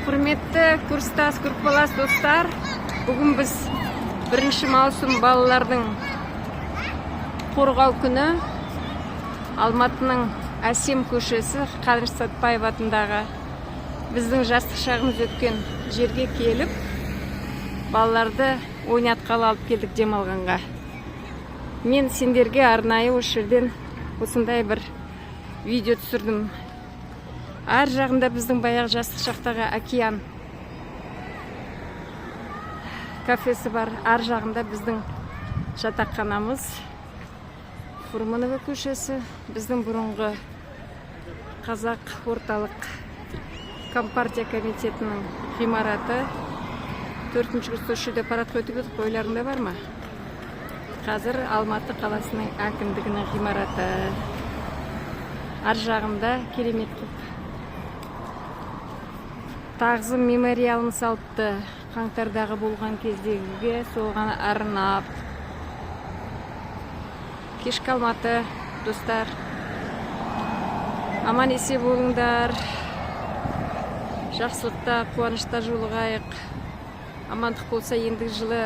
Құрметті курстас, группалас достар, бүгін біз 1 маусым, балалардың қорғау күні, Алматының әсем көшесі, Қаныш Сәтбаев атындағы, біздің жастық шағымыз өткен жерге келіп, балаларды ойнатқалы алып келдік демалғанға. Мен сендерге арнайы осы жерден осындай бір видео түсірдім. Ар жағында біздің баяғы жастық шақтағы «Океан» кафесі бар, ар жағында біздің жатақханамыз, Фурманова көшесі, біздің бұрынғы Қазақ орталық компартия комитетінің ғимараты. Төртінші курста осы жерде парадқа өтіп едік қой, ойларыңда бар ма? Қазір Алматы қаласының әкімдігінің ғимараты. Ар жағында керемет қылып тағзым мемориалын салыпты, қаңтардағы болған кездегіге, соған арнап. Кешкі Алматы, достар. Аман есен болыңдар, жақсылықта, қуанышта жолығайық. Амандық болса, ендігі жылы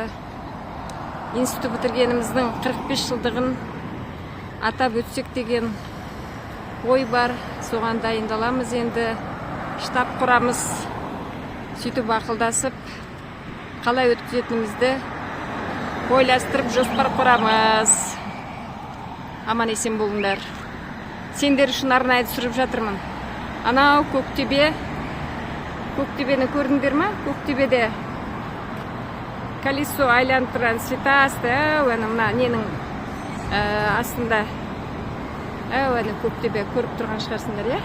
институт бітіргеніміздің 45 жылдығын атап өтсек деген ой бар. Соған дайындаламыз енді, штаб құрамыз, сөйтіп ақылдасып, қалай өткізетінімізді ойластырып, жоспар құрамыз. Аман есен болыңдар. Сендер үшін арнайы түсіріп жатырмын. Анау Көктөбе, Көктөбені көрдіңдер ма? Көктөбеде колесо айланып тұрған, цветастый, әу, ана мына ненің астында, әу, ана Көктөбе, көріп тұрған шығарсыңдар, иә?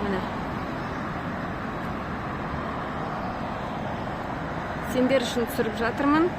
Міне, сендер үшін түсіріп жатырмын.